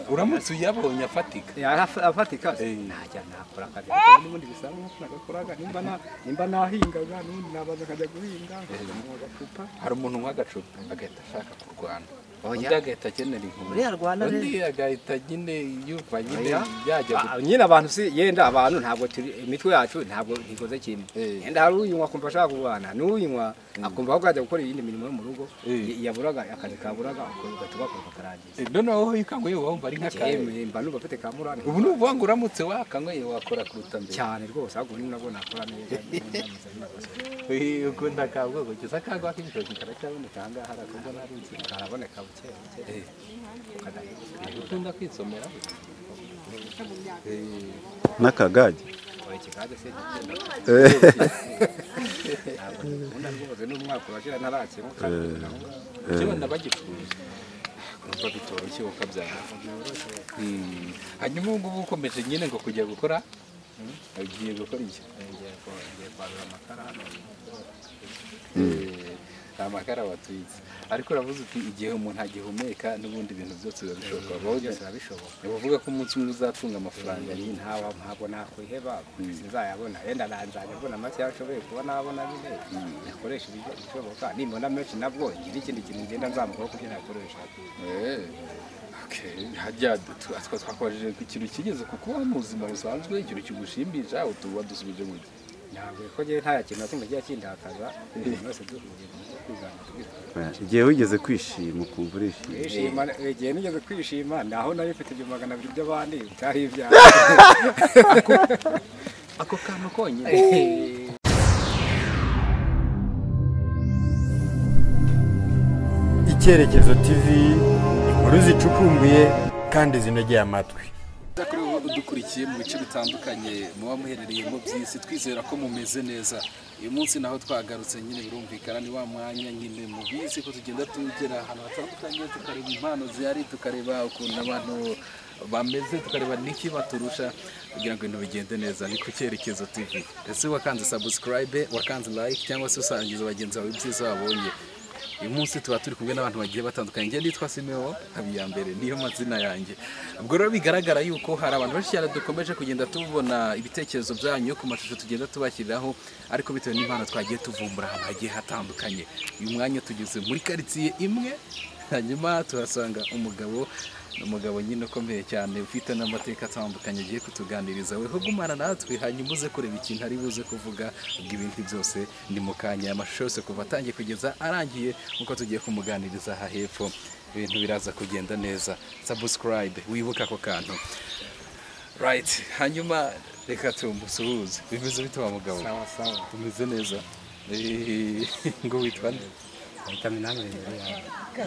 Uramutse uyabonye afatika? Afatika ntajya nakora akazi n'ubundi bisanzwe nagakoraga, nimba nahingaga n'ubundi nabaza akajya guhinga agacupa. Hari umuntu unywa agacupa agahita ashaka kurwana, undi agahita akenera inkumi, undi agahita nyine yumva nyine yajya nyine. Abantu si yenda, abantu ntabwo turi, imitwe yacu ntabwo ntikoze kimwe. Yenda hari uyinywa akumva ashaka kurwana, n'uyinywa akumva ko ajya gukora iyindi mirimo yo mu rugo yaburaga, akazi kaburaga ugahita ugakora ukarangiza. Noneho iyo ukanyweye wumva ari nk'akaye. Mba numva afite ka murane. Ubu ni ukuvuga ngo uramutse wakanyweye wakora kuruta mbere? Cyane rwose, ahubwo ni nabwo nakora neza. Ukunda ka bwoko ki? Akagwa k'ibitoki karacyaboneka aha ngaha? Harakorwa n'aruzi? Karaboneka buke buke. Ukunda kwisomera? N'akagage? Ikigage se ntabwo ngikunda rwose, n'umwaka urashira ntarakemwa kandi. Ukibona bagicuruza urumva bitoroshye ukabyara. Hanyuma ubu ngubu ukomeje nyine ngo kujya gukora, ugiye gukora iki? Ngiye kwarura amakara hano. Amakara watwitse, ariko uravuze uti igihe umuntu agihumeka n'ubundi ibintu byose biba bishoboka. Byose biba bishoboka. Uvuga ko umunsi umwe uzatunga amafaranga nyine? Ntabwo nakwiheba, sinzayabona, yenda nzajya mbona make nshoboye kuba nabona nyine nakoresha ibishoboka. Nimbona menshi nabwo ngira ikindi kintu ngenda nzamukaho kubyo nakoresha. Hajya twakubajije ku kintu kigeze kukubaho mu buzima busanzwe, ikintu kigushimisha, wadusubije mu gihe. Ntabwo ko njyewe nta kintu na kimwe kigiye kindakaza, ibintu byose duhuye kwigana. Igihe wigeze kwishima ukumva urishimye? Kwishima, igihe nigeze kwishima naho nari mfite 200 by'abandi bitari ibyanjye. Ako kantu konyine. Icyerekezo TV, inkuru zicukumbuye kandi zinogeye amatwi. Kuri ubu udukurikiye mu bice bitandukanye muba muherereyemo by'isi, twizera ko mumeze neza. Uyu munsi naho twagarutse nyine, birumvikana ni wa mwanya nyine mubizi ko tugenda tugera ahantu hatandukanye, tukareba impano zihari, tukareba ukuntu abantu bameze, tukareba n'iki baturusha kugira ngo ibintu bigende neza. Ni ku Cyerekezo TV. Ese wakanze subscribe, wakanze like, cyangwa se usangiza bagenzi bawe ibyiza wabonye? Uyu munsi tuba turi kumwe n'abantu bagiye batandukanye. Njye nitwa Simeo Habiyambere, niyo mazina yanjye. Ubwo rero bigaragara yuko hari abantu benshi cyane dukomeje kugenda tubona ibitekerezo byanyu ku mashusho tugenda tubashyiriraho, ariko bitewe n'impano twagiye tuvumbura ahantu hagiye hatandukanye. Uyu mwanya tugeze muri karitsiye imwe, hanyuma tuhasanga umugabo, ni umugabo nyine ukomeye cyane ufite n'amateka atandukanye agiye kutuganiriza. Weho gumana natwe hanyuma uze kureba ikintu ari buze kuvuga. Ubwo ibindi byose ni mu kanya, amashusho yose kuva atangiye kugeza arangiye nkuko tugiye kumuganiriza aha hepfo, ibintu biraza kugenda neza. Subscribe, wibuka ako kantu, right? Hanyuma reka tumusuhuze. Bimeze bite wa mugabo? Sawa sawa. Umeze neza? Ngo witwa nde? Bahita Minani rero.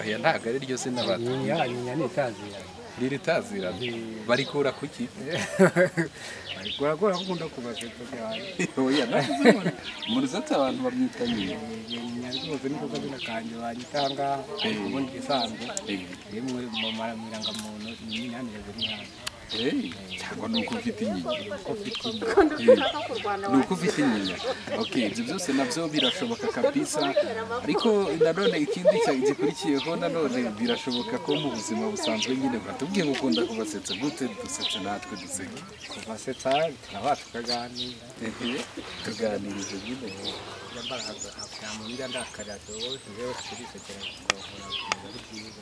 Oya, ntabwo ari ryo zina batubwiye. Nyinya ni itazira. Riritazira barikura kuki? Barikura ko akunda kubasetsa cyane. Oya, navuze umuntu uzata abantu bamwita nyine. Nyinya rwose niko kazina kanjye banyita aha ngaha, ariko ubundi isanzwe rimwe mu irangamuntu ni Minani Reveriyani. Cyangwa ni uko ufite inyinya? Ni uko ufite inyinya. Okay, ibyo byose nabyo birashoboka kabisa. Ariko nanone ikindi gikurikiyeho, nanone birashoboka ko mu buzima busanzwe nyine batubwiye ngo ukunda kubasetsa gute? Dusetse natwe duseke. Kubasetsa turaba tukaganira. Tuganirize nyine. Nta muntu njya ndakarira, wowe turisekera tukabona ari byiza.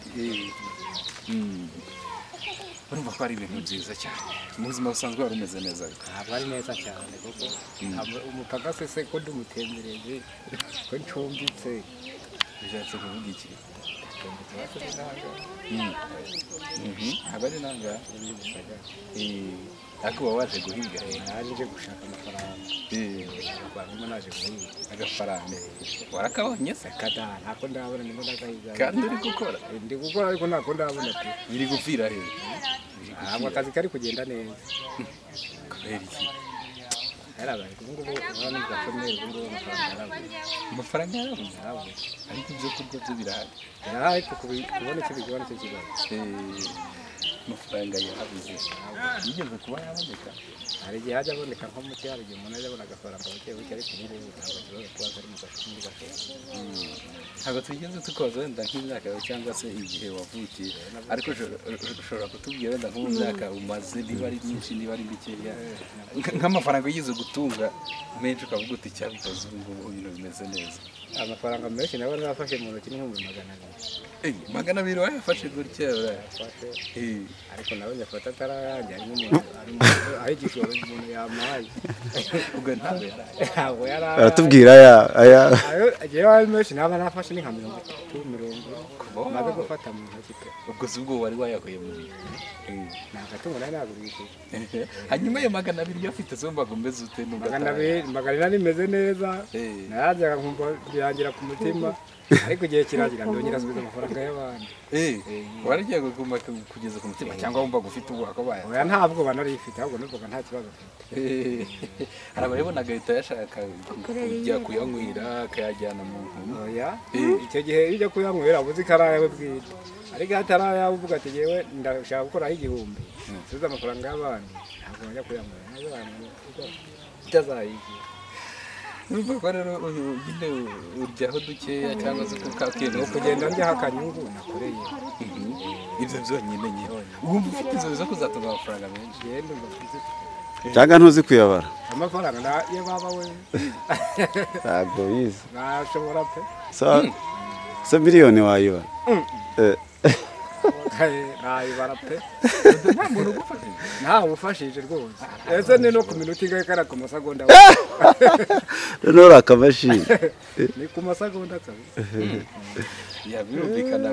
Urumva ko ari ibintu byiza cyane. Mu buzima busanzwe wari umeze neza? Ntabwo ari neza cyane, kuko umupaka se ko ndi umutemberezi, ko ncumbitse. Bishatse kuvuga iki? Ntabwo ari nanga, ariko uba waje guhiga? Naje nje gushaka amafaranga, rwanda naje guhiga. Agafaranga warakabonye se? Kada, ntako ndabona, ndimo ndagahiga. Kandi uri gukora? Ndi gukora ariko ntako ndabona pe. Biri gupfira he? Ntabwo akazi kari kugenda neza. Kubera iki? Yarabaye ubu ngubu urabona ni gashomeri, ubu ngubu amafaranga yarabuze. Amafaranga yarabuze? Yarabuze. Ariko ibyo kurya byo birahari? Birahari, ariko kubona icyo bigora nicyo kibazo. Amafaranga amafaranga yabuze yigeze kuba yaboneka? Hari igihe hajya aboneka nko mu cyaro, igihe umuntu ajya abona agafaranga buke buke, ariko ubu ngubu ntabwo kibazo kuba kari mu gashuri gashobora. Ntabwo tugeze tukoza wenda nk'imyaka yawe cyangwa se igihe wavukiye, ariko ushobora kutubwira wenda nko mu myaka umaze, niba ari myinshi niba ari mikeya, nk'amafaranga yigeze gutunga menshi ukavuga uti cyabikoze ubu ngubu ibintu bimeze neza. Amafaranga menshi nabo nafashe mu ntoki ni 200,000. 200 wayafashe gutya? Yafashe, ariko nawe nyafata atarayanjye, harimo umuntu aho igishoro umuntu yampaye. Ubwo ntabwo yari aratubwira aya ayo ayo menshi naba nafashe ni nka 30 40 maze gufata mu ntoki pe. Ubwo si ubwo wari wayakuye mu bihe? Ni agatungo nari nagurishije. Hanyuma ayo 200 afite zo mbaga umeze ute? 200 nimeze neza, narajyaga nkumva birangira ku mutima, ariko igihe kiragira ndongera asubiza amafaranga y'abandi. Waragiye kuguma kugeza ku mutima cyangwa wumvaga ufite ubwoba ko bayaza? Oya, nta bwoba nari mfite, ahubwo numvaga nta kibazo mfite. Hari abayibonaga ahita yashaka kujya kuyanywera akayajyana mu nkumi. Oya, icyo gihe iyo ujya kuyanywera uba uzi ko ari ayawe bwite, ariko iyo atari ayawe uvuga ati yewe ndashaka gukoraho 1000 nsubize amafaranga y'abandi, ntabwo wajya kuyanywera utazayigira. Urumva ko rero nyine uryaho dukeya cyangwa se ukakemeza kugenda ndyaho akanyungu nakoreye ibyo byonyine nyine. Wumva ufite inzozi zo kuzatunga amafaranga menshi? Cyangwa ntuzi kuyabara amafaranga yo baba we? Ntabwo bizi. Nashobora pe. So miliyoni wayibara? Nayibara pe. Nta muntu ugufashije? Ntawe ufashije rwose. Ese ni no ku minota ingahe kari ku masegonda? Noneho uri akamashini. Ni ku masegonda kabisa. Birumvikana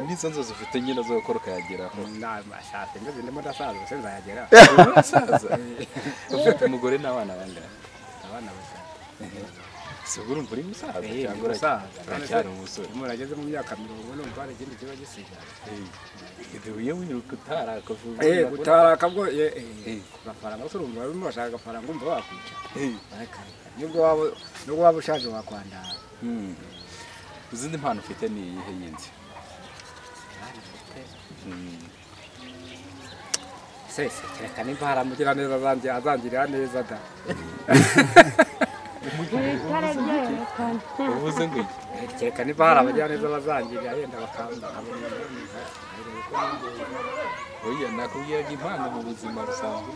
n'izo nzozi ufite nyine zo gukora ukayageraho. Nashatse ngeze ndimo ndasaza se nzayagera. Urasaza? Ufite umugore n'abana bangahe? Abana batatu. Si ubwo urumva uri musaza cyangwa uracyari umusore? Umuntu ageze mu myaka 40 numva hari ikindi kiba gisigaye. Iyo wiruka utaraka vuba. Gutaraka bwo agafaranga se urumva barimo bashaka agafaranga umva wakwica. Nubwo waba ushaje wakwandara. Izindi mpano ufite ni iyihe yindi? Sese kereka nimba haramugira neza azangirira neza da. Uvuze ngo iki? Kereka nimba hari abagira neza bazangirira yenda bakamba. Oya, nakubwiraga impano mu buzima busanzwe.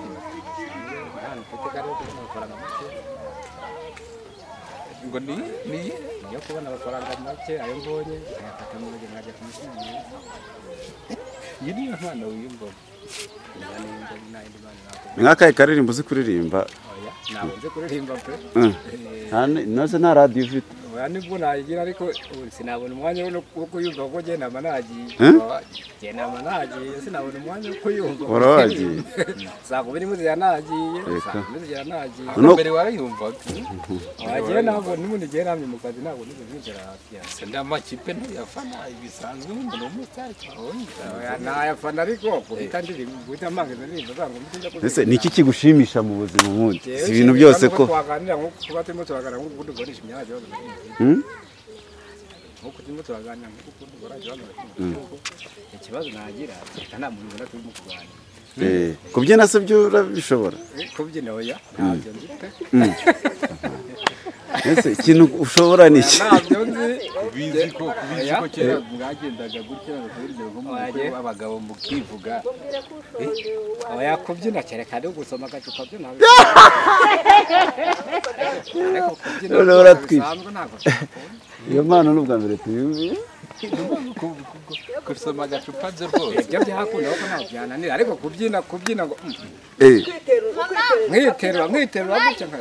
Impano mfite kari yo kubona amafaranga make. Ngo ni yo kubona amafaranga make ayo mbonye nkayafata mu ntoki nkajya ku mushimira. Iyi niyo mpano wiyumvamo? Ni nk'akahe karirimbo uzi kuririmba? Ntabwo nzi kuririmba pe. Nose nta radiyo ufite? Oya, nibwo nayigira ariko sinabona umwanya wo kuyumva kuko njye nama nagiye. Njye nama nagiye sinabona umwanya wo kuyumva. Wari wagiye? Saa 10 zigera nagiye, saa 10 zigera nagiye. Mbere warayumvaga? Wagiye ntabwo n'ubundi ngiye namye mu kazi ntabwo nigeze nicara hafi yanjye. Se n'amakipe ntuyafana bisanzwe nk'umuntu w'umusitari twabonye. Oya, nayafana ariko guhita ndirimba guhita mpanga izo ndirimbo zangu njya kuririmba. Ese ni iki kigushimisha mu buzima ubundi? Si ibintu byose ko twaganira nko kuba turimo turaganira nk'uko dukoresha imyanya ikibazo. Nkuko turimo turaganira nkuko dukora ikibazo ikibazo nagira reka nta muntu ubona turimo kuganira. Kubyina se byo urabishobora? Kubyina oya ntabyo nzi pe. Ese ikintu ushobora ni iki? Ntabyo nzi. Bizi ko kera mwagendaga gutya ngo nko mu bukwe abagabo mukivuga. Oya, kubyina kereka ari ugusoma agacupa byo ntabwo. Ariko kubyina bisanzwe ntabwo. Iyo mpano ni ubwa mbere tuyumviye. Gusoma agacupa byo rwose. Ibyo byakunda kuko ntabwo byananira, ariko kubyina ngo mwiterura gutya nka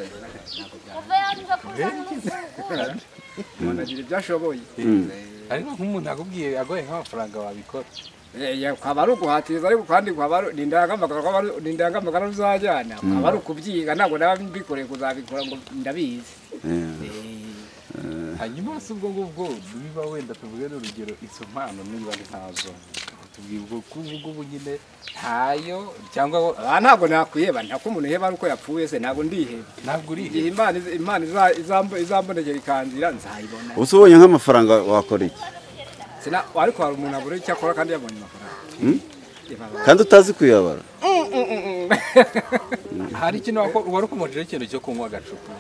umuntu agira ibyo ashoboye. Ariko nk'umuntu akubwiye agoye nk'amafaranga wabikora? Kwaba ari uguhatiriza, ariko kandi kwaba ari n'indangamagara uzajyana, kwaba ari ukubyiga, ntabwo naba mbikoreye kuzabikora ngo ndabizi. Hanyuma si ubwo ngubwo niba wenda tuvuge n'urugero izo mpano niba ntazo tubwira ubwo kuvuga ubu nyine ntayo cyangwa ntabwo nakwiheba, ntako umuntu iheba ari uko yapfuye se, ntabwo ndiheba. Ntabwo uriheba. Igihe Imana izambonekera ikanzira nzayibona. Ubu se ubonye nk'amafaranga wakora iki? Ariko hari umuntu abura icyo akora kandi yabonye amafaranga. Kandi utazi kuyabara. Hari ikintu wari ukomojeho ikintu cyo kunywa agacupa.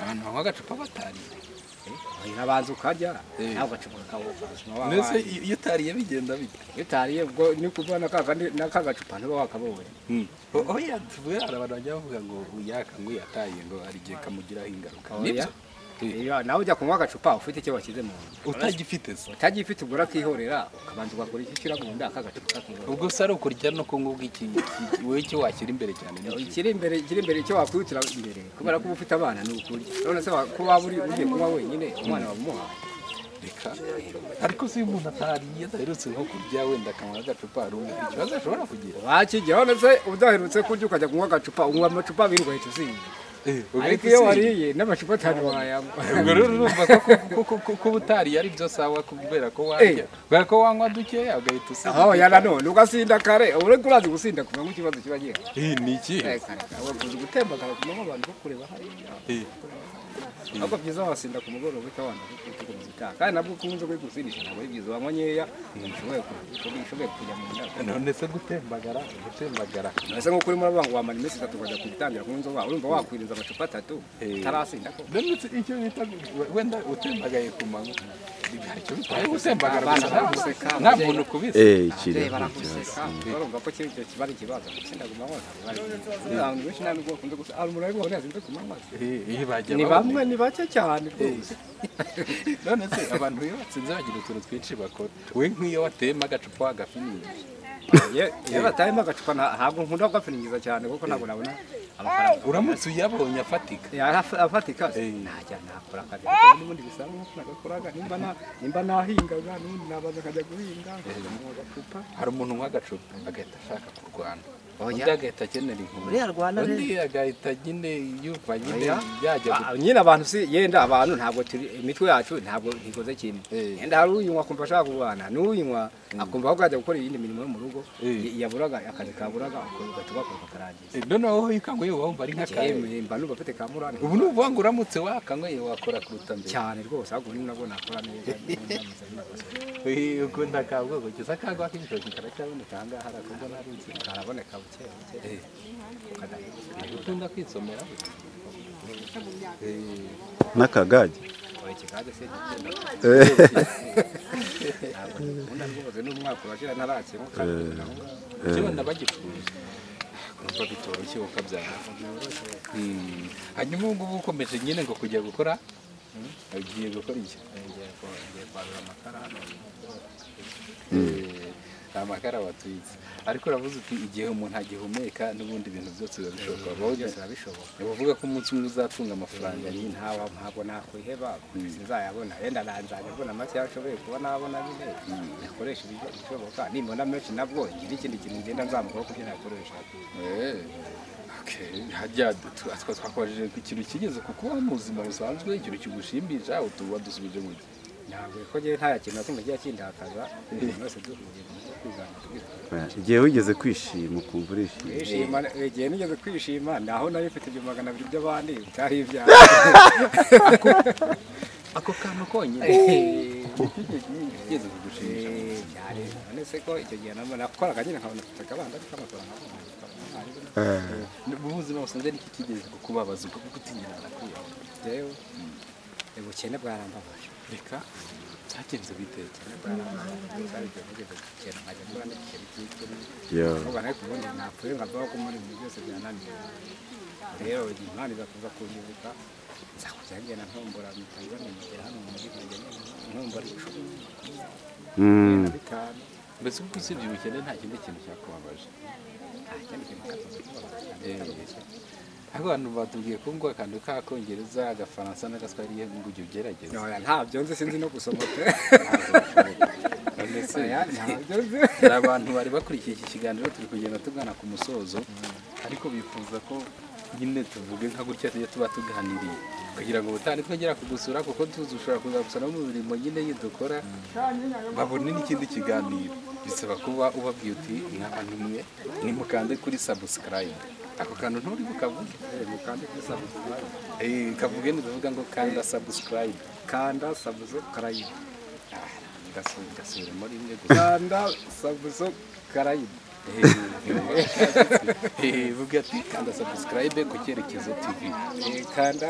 Abantu banywa agacupa batariye. Urabanza ukarya nawe agacupa kakawubuzima. Mbese iyo utariye bigenda bite? Iyo utariye ubwo ni kuvuga n'aka gacupa ntuba wakabonye. Oya tuvuge hari abantu bajya bavuga ngo uyakanywe yataye ngo hari igihe kamugiraho ingaruka. Nibyo? Nawe ujya kunywa agacupa ufite icyo washyize mu nda. Utagifite se? Utagifite ubwo urakihorera ukabanza ugakora icyo ushyira mu nda aka gacupa kakubona. Ubwo se ari ukurya no kunywa ubw'iki wowe icyo washyira imbere cyane ni iki? Ikiri imbere icyo wakwihutira imbere kubera ko uba ufite abana ni ukurya. None se ko waba ugiye kunywa wenyine umwana wamuha? Reka ariko se iyo umuntu atariye adaherutse nko kurya wenda akanywa agacupa hari ikibazo ashobora kugira. Wakijya none se udaherutse kurya ukajya kunywa agacupa unywa amacupa abiri ugahita usinda. Ariko iyo wariye n'amacupa atanu wayanywa. Ubwo rero urumva ko kuba utariye ari byo sawa kubera ko warya. Kubera ko wanywa dukeya ugahita usinda. Aho ya nanone ugasinda kare ureko urazi gusinda kumanywa ikibazo kiba gihari. Ni ikihe? Uzi gutembagara kumanywa abantu bakureba hariya. Ahubwo byiza wasinda ku mugoroba uhita wanda kukomeza utaha. Kandi nabwo ukunze kugusindisha ntabwo ari byiza wanywa nkeya ushoboye kujya mu nda. None se gutembagara. Ese nk'uko urimo uravuga ngo wamara iminsi itatu ukajya gutangira kunywa inzoga urumva wakwirinza amacupa atatu utarasinda ko. None se icyo bita wenda utembagaye ku manywa hari icyo bitwaye gutembagara gusa nta muntu ukubise. Ikiri baraguseka barumva ko icyo kiba ari ikibazo gusinda ku manywa ntabwo ari byiza. Abantu benshi nta nubwo bakunze gusa hari umuntu ariko yasinze ku manywa. Ni bamwe ni bake cyane rwose. None se abantu iyo batsinze bagira utuntu twinshi bakora. We nk'iyo watema agacupa wagafiningiye. Iyo batayemo agacupa ntabwo nkunda kugafiningiza cyane kuko ntabwo nabona amafaranga. Uramutse uyabonye afatika. Afatika najya nakora akazi kuko n'ubundi bisa nk'uko nagakoraga nimba nahingaga n'ubundi nabaza nkajya guhinga nkanywa agacupa. Hari umuntu unywa agacupa agahita ashaka kurwana. Undi agahita akenera inkuru. Undi agahita nyine yumva nyine yajya nyine abantu si yenda abantu ntabwo turi imitwe yacu ntabwo ntikoze kimwe. Yenda hari uyinywa akumva ashaka kurwana n'uyinywa akumva ko ajya gukora iyindi mirimo yo mu rugo yaburaga akazi kaburaga ugahita ugakora kakarangiza. Noneho iyo ukanyweye uba wumva ari nk'akawe. Mba numva mfite ka murane. Ubu ni ukuvuga ngo uramutse wakanyweye wakora kuruta mbere. Cyane rwose ahubwo ni nabwo nakora neza. Ukunda ka bwoko ki? Se akagwa k'ibitoki karacyaboneka aha ngaha harakorwa n'aruzi? Karaboneka buke buke. Ukunda kwisomera? N'akagage? Ikigage se ntabwo rwose n'umwaka urashira ntarakinywa kandi ukibona bagicuruza urumva bitoroshye ukabyara. Hanyuma ubu ngubu ukomeje nyine ngo kujya gukora ugiye gukora iki? Ngiye kwarura amakara hano. Amakara watwitse. Ariko uravuze uti igihe umuntu agihumeka n'ubundi ibintu byose biba bishoboka. Byose biba bishoboka. Ni ukuvuga ko umunsi umwe uzatunga amafaranga nyine ntabwo nakwiheba sinzayabona yenda nzajya mbona make ashoboye kuba nabona nyine nakoresha ibishoboka nimbona menshi nabwo ngira ikindi kintu ngenda nzamukaho kubyo nakoresha. Hajya twakubajije ikintu kigeze kukubaho mu buzima busanzwe ikintu kigushimisha wadusubije mu gihe. Ntabwo ko njyewe nta kintu na kimwe kijya kindakaza umuntu wese duhuye kwigana. Igihe wigeze kwishima ukumva urishimye? Igihe nigeze kwishima naho nari mfite 200 by'abandi bitari ibyanjye. Ako kantu konyine kigeze kugushimisha? Byari none se ko icyo gihe nakoraga nyine nkabona mfite akabanda ariko amafaranga Mu buzima busanzwe niki kigeze kukubabaza ukagutinyira nakwiyahura? Jewe ubukene bwarambabaje. Reka byagenze bite? Rero Imana iza kuza kunyibuka nza kujya ngenda ntombora mpita ngera hano mu mujyi nkajya ntombora 10 5. Mbese ubwo usibye ubukene nta kindi kintu cyakubabaje? Nta kindi kintu cyakubabaje. Ariko abantu batubwiye ko ngo akantu k'akongereza agafaransa n'agaswahili ngo ujye ugerageza. Oya ntabyo nzi sinzi no gusoma pe. Hari abantu bari bakurikiye iki kiganiro turi kugenda tugana ku musozo ariko bifuza ko nyine tuvuge nka gutya tujye tuba tuganiriye kugira ngo ubutaha nitwongera kugusura kuko tuzi ushobora kuzagusura mu mirimo nyine yidukora babone n'ikindi kiganiro bisaba kuba ubabwiye uti mwa mwe nimukande kuri subscribe. Ako kantu nturi bukavuge? Mukande kuri subscribe. Kavuge ntibivuga ngo kanda subscribe. Kanda subscribe. Gasubiremo rimwe gusa. Kanda subscribe. Subscribe. Vuga ati kanda subscribe ku Cyerekezo TV. Kanda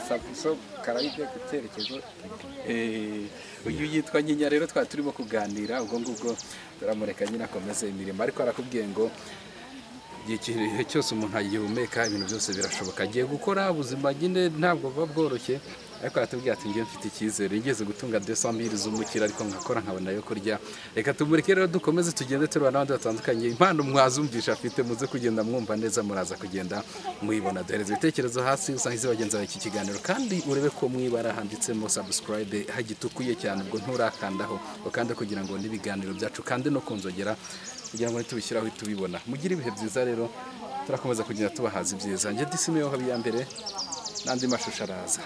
subscribe ku Cyerekezo TV. Uyu yitwa Nyinya rero twari turimo kuganira, ubwo ngubwo turamureka nyine akomeze imirimo, ariko arakubwiye ngo igihe cyose umuntu agihumeka ibintu byose birashoboka. Agiye gukora ubuzima nyine ntabwo buba bworoshye, ariko aratubwira ati ngiye mfite icyizere, ngeze gutunga 200,000 z'umukira ariko nkakora nkabona yo kurya. Reka tumureke rero dukomeze tugende tureba n'abandi batandukanye. Impano mwazumvisha afite, muze kugenda mwumva neza, muraza kugenda muyibona. Duhereze ibitekerezo hasi usangize bagenzi bawe iki kiganiro, kandi urebe ko mwibara handitsemo subscribe hagitukuye cyane, ubwo nturakandaho ukanda kugira ngo n'ibiganiro byacu kandi no kunzogera kugira ngo nitubishyiraho tubibona. Mugire ibihe byiza rero, turakomeza kugenda tubahaza ibyiza. Njye Disime yo ya mbere n'andi mashusho araza.